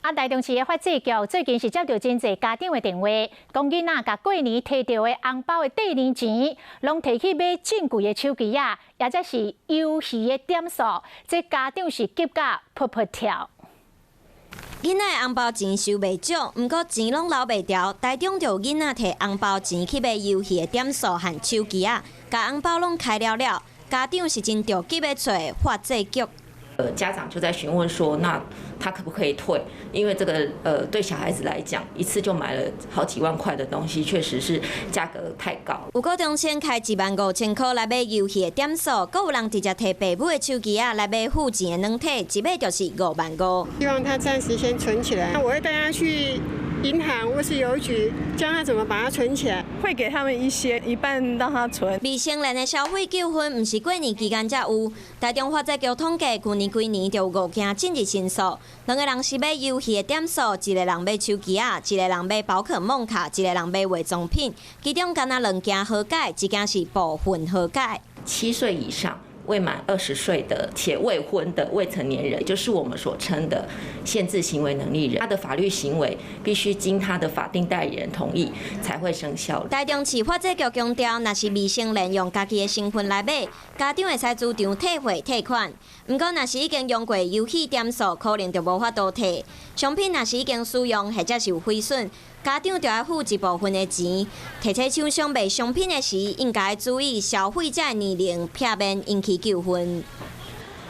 啊，台中市的法制局最近是接著真濟家長的電話，講囡仔共過年提著的紅包的綴年錢，攏提去買真貴的手機仔，抑者是遊戲的點數，這家長是急甲噗噗跳。囡仔的紅包錢收袂少，毋過錢攏留袂牢。台中就有囡仔提紅包錢去買遊戲的點數和手機仔，共紅包攏開了了，家長是真著急欲揣法制局。家長就在詢問說，那他可不可以退？因為這個對小孩子來講，一次就買了好幾萬塊的東西，確實是價格太高。有高中生開15,000塊來買遊戲的點數，閣有人直接提爸母的手機仔來買付錢的軟體，一買就是5萬5。希望他暫時先存起來，我會帶他去銀行或是郵局，教他怎麼把它存起來。會給他們一些，一半讓他存。未成年的消費糾紛，毋是過年期間才有。台中法制局統計，去年規年就有五件進入申訴，兩個人是買遊戲的點數，一個人買手機仔，一個人買寶可夢卡，一個人買化妝品。其中干焦兩件和解，一件是部分和解。 7歲以上未滿20歲的且未婚的未成年人，就是我們所稱的限制行為能力人，他的法律行為必須經他的法定代理人同意才會生效。台中市法制局強調，若是未成年用家己的身份來買，家長會使主張退貨退款。毋過，若是已經用過遊戲點數，可能就無法度退。商品若是已經使用或者是有毀損，家長就愛付一部分的錢。提醒廠商賣商品的時，應該注意消費者年齡，避免引起糾紛。